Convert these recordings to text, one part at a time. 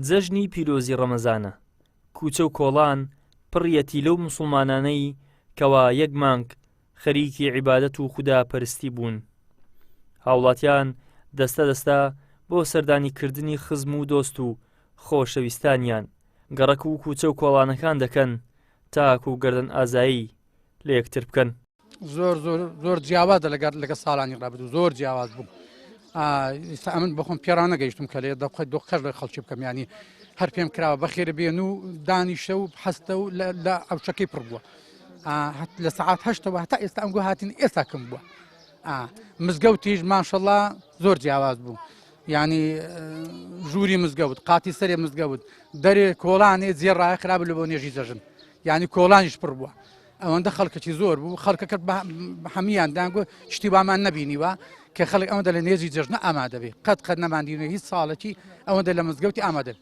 جەژنی پیرۆزی ڕەمەزانە، کوچە و کۆڵان پڕیەتی لەو موسڵمانانەی کەوا یەک مانگ خەریکی عیبادەت و خودا پەرستی بوون. هاوڵاتیان دەستە دەستە بۆ سەردانی کردنی خزم و دۆست و خۆشەویستانیان گەڕەک و کوچە و کۆڵانەکان دەکەن تاکو گەردن ئازایی لە یەکتر بکەن. زۆر زۆر زۆر جیاوازە لەگەر لەگە ساڵانی ڕابردوو زۆر جیاواز بوو ئێستا ئەمن بخۆم پێڕان نەگەیشتم کە لێ دەخۆی دۆ قەر لە خەڵکی بکەم ینی هەر پێم کراوە بەخێر بێن و دانیشە و حەستە و لە ئەوشەکەی پڕ بووە لە سەعات هەشتەوە هەتا ئێستا ئەمگو هاتین ئێستا کەم بووە مزگەوتیش ماشەڵا زۆر جیاواز بوو ینی ژووری مزگەوت قاتی سەرێ مزگەوت دەرێ کۆڵانێ جێڕای خراپ لە بۆ نێژی جەژن ینی کۆڵانیش پڕ بووە ئەوەندە خەڵکەکی زۆر بوو خەڵکەکە هەمیان دانگۆ شتی وامان نەبینیوە کە خەڵک ئەوەندە لە نێزی جەژنە ئامادەبێ قەت قەت نەماندینە هیچ ساڵێکی ئەوەندە لە مزگەوتی ئامادە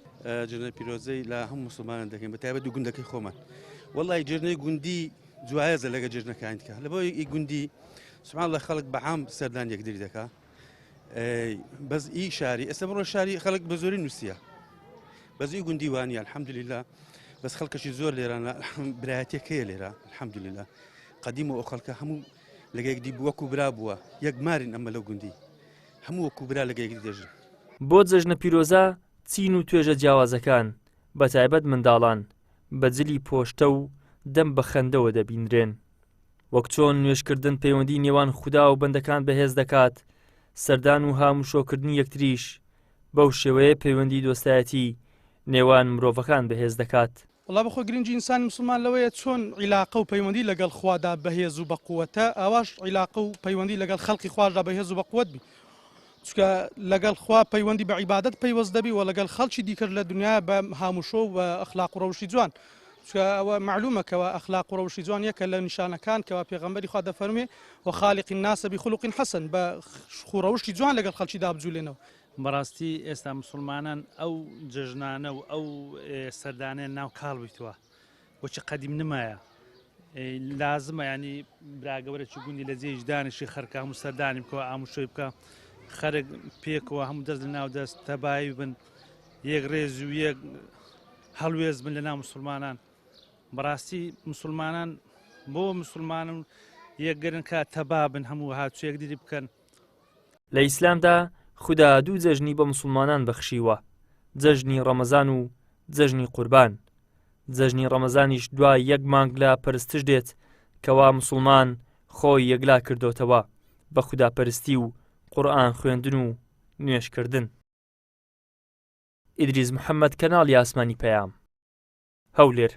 جنە پیرۆزەی لە هەموو مسلمانان دەکەین بە تایبەت و گوندەکەی خۆمان وەڵی جێژنەی گوندی جوایەزە لەگە جێژنەکانی کە لە بۆی گوندی سبحان الله خەڵک بە عام سەردان یەکدری دەکا بەس ئی شاری ئێستا بڕۆ شاری خەڵک بە زۆری نووسە بەس ئی گوندی وانە الحەمدلله بەس خەڵکەشی زۆر لێرانە برایەتەکەیە لێرە الحەمدلله قەدیم و ئەو خەڵکە هەموو لەگە یەکدی وەکو برا بووە یەک مارین ئەمە لەو گوندی هەموو وەکو برا لەگە یەکدی دەژین. بۆ جەژنە پیرۆزە چین و توێژە جیاوازەکان بەتایبەت منداڵان بە جلی پۆشتە و دەم بە خەندەوە دەبینرێن. وەک چۆن نوێژکردن پەیوەندی نێوان خودا و بەندەکان بەهێز دەکات، سەردان و هاموشۆکردنی یەکتریش بەو شێوەیە پەیوەندی دۆستایەتی نێوان مرۆڤەکان بەهێز دەکات. وەڵا بەخۆ گرنگی ئینسانی موسڵمان لەوەیە چۆن عیلاقە و پەیوەندی لەگەڵ خوادا بەهێز و بەقوەتە ئاواش عیلاقە و پەیوەندی لەگەڵ خەڵقی خواشدا بەهێز و بەقوەت بی چونکە لەگەڵ خوا پەیوەندی بە عیبادەت پەیوەست دەبی و لەگەڵ خەڵکی دیکەش لە دنیا بە هاموشۆ و ئەخلاق و ڕەوشی جوان چونکە ئەوە مەعلومە کەوا ئەخلاق و ڕەوشی جوان یەکە لە نیشانەکان کەوا پێغەمبەری خوا دەفەرموێ وخالق الناس بخلق حسن بە خوو ڕەوشی جوان لەگەڵ خەڵکیدا بجولێنەوە. بەڕاستی ئێستا مسوڵمانان ئەو جەژنانە و ئەو سەردانەیان ناو کاڵ بیتوە وەچی قەدیم نمایە لازمە ینی براگەورەی گوندی لە جێیش دانیشی خەرکە هەموو سەردانی بکەوە ئاموشۆی بکە خەرک پێکەوە هەموو دەست لە ناو دەست تەبایی بن یەک ڕێز و یەک هەڵوێز بن لە ناو مسلمانان بەڕاستی مسلمانان بۆ مسلمانن یەکگرن کە تەبابن هەموو هاچێک دیری بکەن لە ئیسلامدا خودا دوو جەژنی بە موسڵمانان بەخشیوە، جەژنی ڕەمەزان و جەژنی قوربان. جەژنی ڕەمەزانیش دوای یەک مانگ لە پەرستش دێت کەوا موسڵمان خۆی یەکلا کردۆتەوە بە خوداپەرستی و قورئان خوێندن و نوێژکردن. ئیدریس محەمەد کەناڵی ئاسمانی پەیام. هەولێر.